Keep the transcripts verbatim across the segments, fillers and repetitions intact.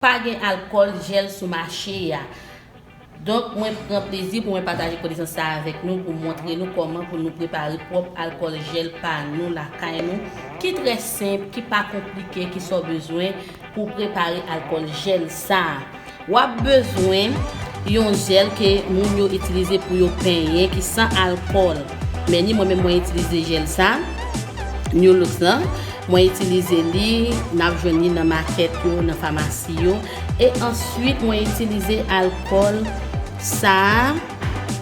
Pa gen alkòl jèl sou mache a. Donk, mwen pran plezi pou mwen pataje konesans sa avèk nou, pou montre nou kòman pou nou prepare pwòp alkòl jèl pa nou lakay nou, ki trè senp, ki pa konplike, ki sa w bezwen pou prepare alkòl jèl sa a. W ap bezwen yon jèl ke moun yo itilize pou yo penyen, ki san alkòl. Men ni mwen menm, mwen itilize jèl sa, New Look lan. Mwen itilize li, n ap jwenn li nan makèt yo, nan famasi yo. E answit, mwen itilize alkòl sa a,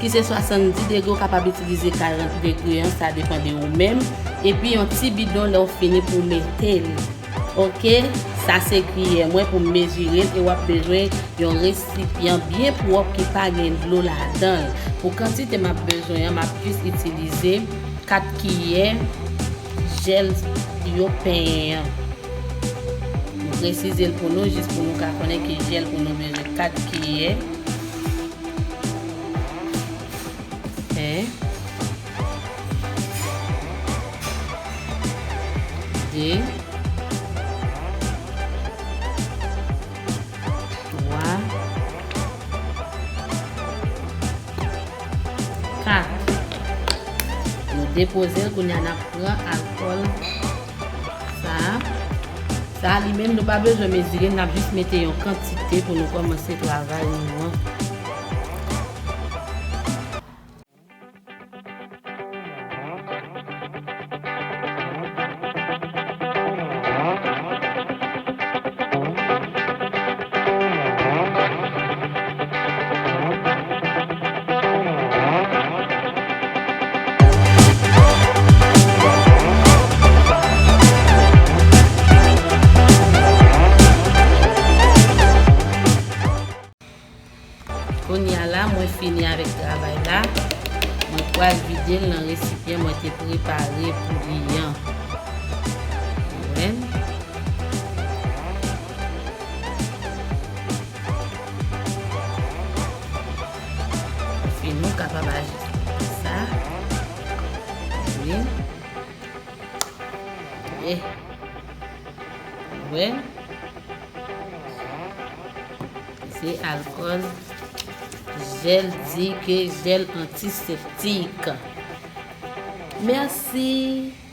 ki se swasanndis degre, ou kapab itilize karant degre an, sa depann de ou menm. Epi yon ti bidon lè w fini pou w mete l. Oke, sa se kiyè mwen pou m mezire l, e w ap bezwen yon resipyan byen pwòp ki pa gen dlo ladan l. Pou kantite m ap bezwen an, m ap jis itilize kat kiyè jèl yo penyen an. M presize l pou nou, jis pou nou ka konnen ki jèl pou nou bezwen. Kat kiyè. En. De. Twa. Kat. Nou depoze l, kounye a n ap pran alkòl sa a. Sa a li menm, nou pa bezwen mezire, n ap jis mete yon kantite pou nou kòmanse travay nou an. Kounye a la, mwen fini avèk travay la. Mwen pral vide l nan resipyan mwen te prepare pou li an. Ou wè? Fini, ou kapab aji sa. Wi. E. Ou wè? Se alkòl, jèl di ke jèl antiseptik. Mèsi.